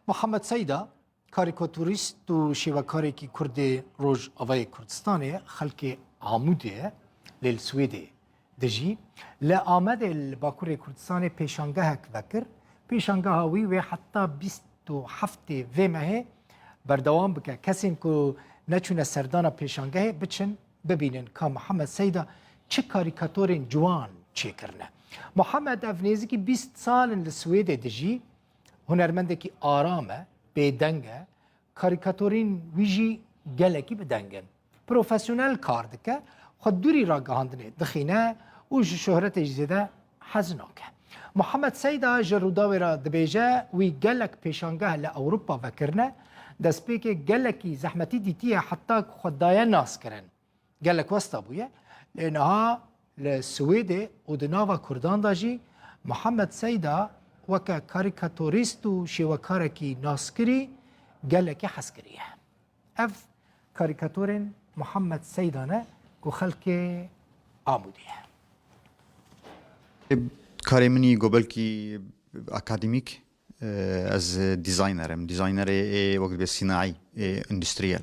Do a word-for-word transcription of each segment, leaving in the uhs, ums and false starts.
Muhammed Seyda, karîkaturîst û şêwekarekî Kurdê Rojavayê Kurdistanê ye, xelkê Amûdê ye, lê li Swêdê dijî. Li Amedê li Bakurê Kurdistanê pêşangehek vekir. Pêşangeha wî wê heta bîst û heftê vê mehê berdewam bike. Kesên ku neçûne serdana pêşangehê biçin, bibînin ka Muhammed Seyda çi karîkatorên ciwan çêkirine. Muhammed ev nêzîkî bîst sal in li Swêdê dijî, hunermendekî aram e, bêdeng e, karîkatorên wî jî gelekî bi deng in. Profesyonel kar dike, xwe dûrî ragihandinê dixîne û ji şohretê jî zêde hez nake. Muhammed Seyda ji Rûdawê re dibêje, wî gelek pêşangeh li Ewropa vekirine, destpêkê gelekî zehmetî dîtiye heta ku xwe daye naskirin. Gelek westa bûye. Lê niha li Swêdê û di nava Kurdan de jî Muhammed Seyda weke karîkatorîst û şêwekarekî naskirî gelekî hez kiriye. Ev karîkatorên Muhammed Seyda ne ku xelkê Amûdê ye. Karê min î go belkî akademîk, e, ez dîzayner im. Dîzaynerê ê wek dibê sînaî, ê endustriyel.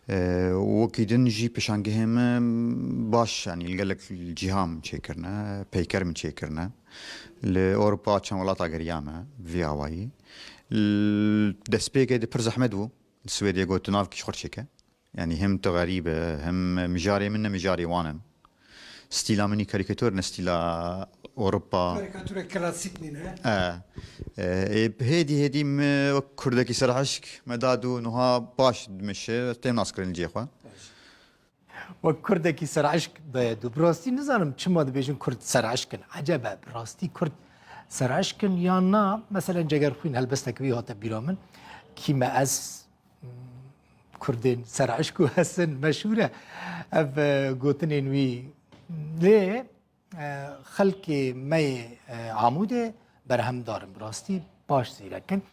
E, wekî din jî pêşangehê min baş, yanî li gelek cîha min çêkirine, peyker min çêkirine. Li Ewropa çend welata geriya me vî awayî. L-, destpêkê de pir zehmet bû. Li Swêdê got, tu navkî ji xwe çêke. Yanî hem tu xerîb e, hem mijarê min ne mijarê wan in. Stîla min î karîkator ne stîla Ewropa. Karîkatura klasîk nîne. E, e, ê, hêdî hêdî me wek kurdekî serhişk me da dû, niha baş dimeşe, têm naskirin li cihê xwe. Wek kurdekî serhişk daye dû. Bi rastî nizanim çima dibêjin kurd serhişk in. Ecebe bi rastî kurd serhişk in yan na? Meselen Cegerxwîn helbestek wî hate bîra min. Kî me ez, Kurdên serhişk û hesin meşhûr e ev, e, gotinên wî. Lê, e, xelkê me yê, e, Amûdê berhemdar in, bi rastî baş zîrek in.